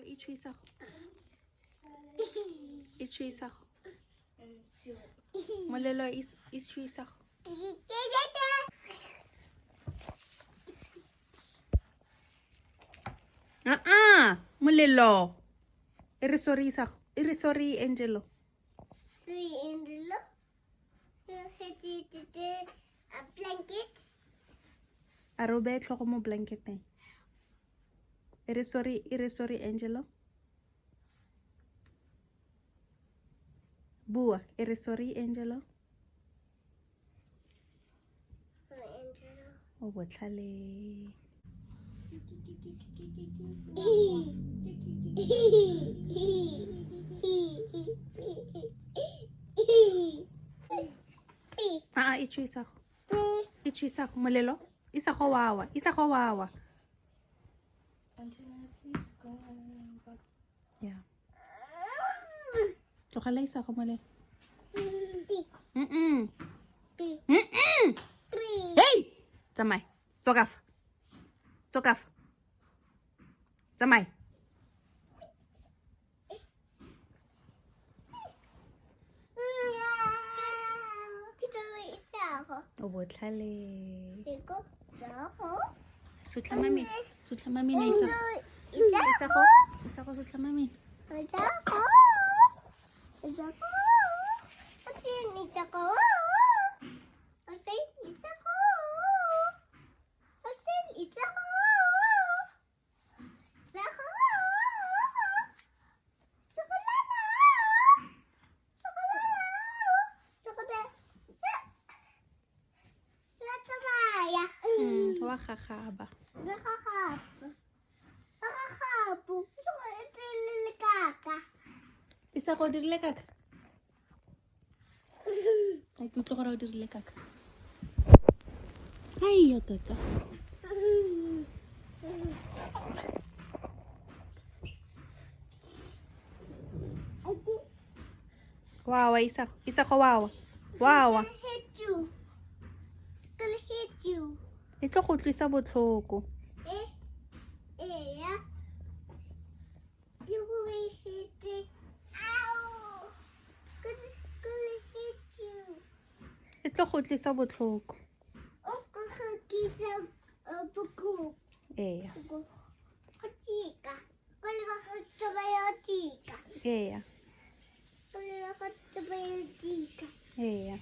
Itsho isago. Itsho isago. Molelo itsho isago. Ah, molelo. E re sorry isago. E re sorry Angelo. Sorry Angelo. A blanket. A re o beye tlhogo mo blanketeng. E re sorry, e re sorry Angelo. Bua, e re sorry Angelo. Angelo. O botlhale. Ah, itsho isago. Itsho isago molelo. Isago wawa, isago wawa. Auntie, may I please go and back? Yeah. Tlogela isago molelo. Mm. Mm. Hey! Tsamai. Tswa ka fa. Tswa ka fa. Tsamai. O botlhale. Sutlha mamina. Sutlha mamina isago. Isago. Isago sutlha mamina. Wa gagaba. Isago o dirile kaka? A ke utlwe gore o dirile kaka. Ai ya kaka. Wawa isago, isago wawa. Wawa. It's gonna hit you. E tlo go utlwisa botlhoko. Eh, you will hit it. Ow! It's gonna hit you. E tlo go utlwisa botlhoko. O go kisa boku. Eya. Go tika. Go le go tsamaya tika. Eya. Go le go tsamaya tika. Eya.